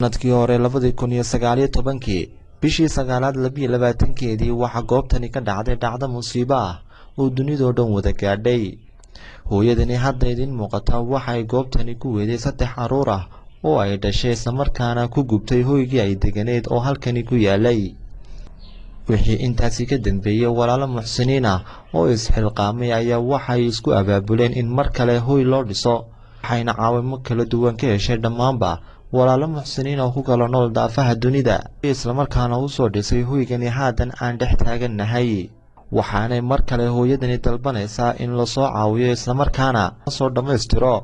Sanadkii hore 2019-kii, bishii sagaalaad 22-keedii, waxaa goobtani ka dhacday dhacdo musiibo ah oo dunidoo dhan wada gaadhay. Hooyadani hadda idiin muuqata waxay goobtani ku weeday saddex caruur ah oo ay dhashay, islamarkaana ku gubtay hoygii ay deganeed oo halkani ku yaalay. Wixii intaasi ka dambeeyey, walaalo muxsiniin ah oo isxilqaamay ayaa waxay isku abaabuleen in mar kale hoy loo dhiso, waxayna caawimo kala duwan ka heshay dhammaanba walaalo muxsiniin oo ku kala nool daafaha dunida, islamarkaana usoo dhisay hoygani haatan aan dhex taagannahay. Waxaanay mar kale hooyadani dalbanaysaa in lasoo caawiyo, islamarkaana lasoo dhammaystiro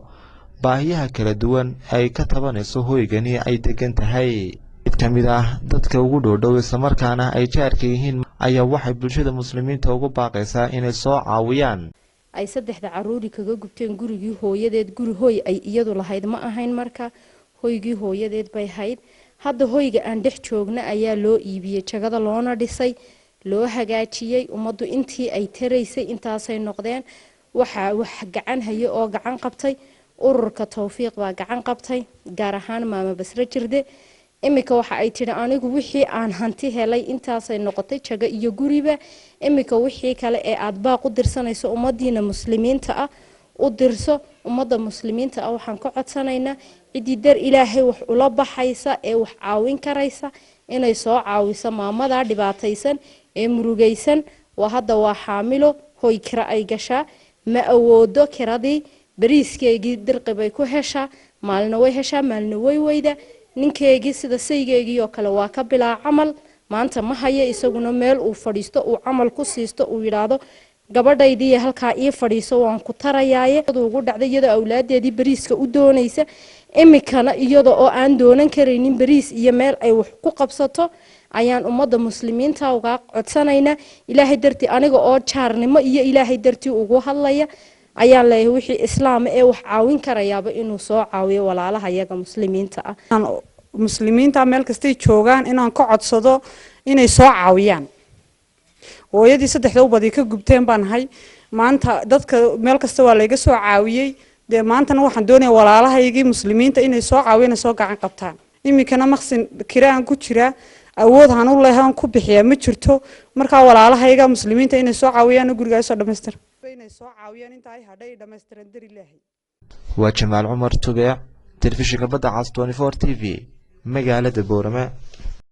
baahiyaha kala duwan ay ka tabanayso hoygani ay degan tahay. Mid ka mid ah dadka ugu dhowdhow, islamarkaana ay jaarka yihiin, ayaa waxay bulshada muslimiinta ugu baaqaysaa inay soo caawiyaan. Ay saddexda caruuri kaga gubteen gurigii hooyadeed. Guri hoy ay iyadu lahayd ma ahayn, marka hoygii hooyadeed bay hayd. Hadda hoyga aan dhex joogna ayaa loo iibiyey jagada, loona dhisay, loo hagaajiyey. Ummaddu intii ay taraysay intaasay noqdeen. Waxaa wax gacan haye oo gacan qabtay ururka Towfiiq baa gacan qabtay, gaar ahaan Maama Basre Jirde. Iminka waxa ay tidhi, anigu wixii aan hanti helay intaasay noqotay, jago iyo guriba. Iminka wixii kale ee aad baaq u dirsanayso ummadiina muslimiinta ah u dirso. Ummadda muslimiinta ah waxaan ka codsanaynaa ciddii dar Ilaahay wax ula baxaysa ee wax caawin karaysa inay soo caawiso maamadaa dhibaataysan ee murugaysan. Waa hadda waa xaamilo, hoy kira ay gashaa ma awoodo kiradii. Bariiskeygii dirqi bay ku heshaa, maalina way heshaa, maalina way weyda. Ninkeygii sida saygeygii oo kale waa ka bilaa camal, maanta ma haya isaguna meel uu fadhiisto, uu camal ku siisto, uu yidhaahdo gabadhaydii halkaa ii fadhiiso, waan ku tarayaaye. Ugu dhacday iyadoo awlaadeedii bariiska u doonaysa, iminkana iyada oo aan doonan karaynin bariis iyo meel ay wax ku qabsato ayaan ummadda muslimiinta uga codsanaynaa. Ilaahay dartii, aniga oo jaarnimo iyo Ilaahay dartii ugu hadlaya, ayaan leeyahay wixii islaama ee wax caawin karayaaba inuu soo caawiyo walaalaha iyaga muslimiinta ah. Muslimiinta meel kastay joogaan inaan ka codsado inay soo caawiyaan hooyadii saddexda ubadii ka gubteen baan ahay. Maanta dadka meel kasta waa layga soo caawiyey. Dee maantana waxaan doonaya walaalahaygii muslimiinta inay soo caawiyaan, soo gacan qabtaan. Iminkana maqsin kiraan ku jira, awood han u lehan ku bixiya ma jirto. Markaa walaalahayga muslimiinta inay soo caawiyaan, gurigaa soo dhamaystir, inay soo caawiyaan inta ay hadhay dhamaystiran dar Ilaahay. Waa Jamaal Cumar Tubeec, telefishinka Badda Cas 24 TV, magaalada Boorama.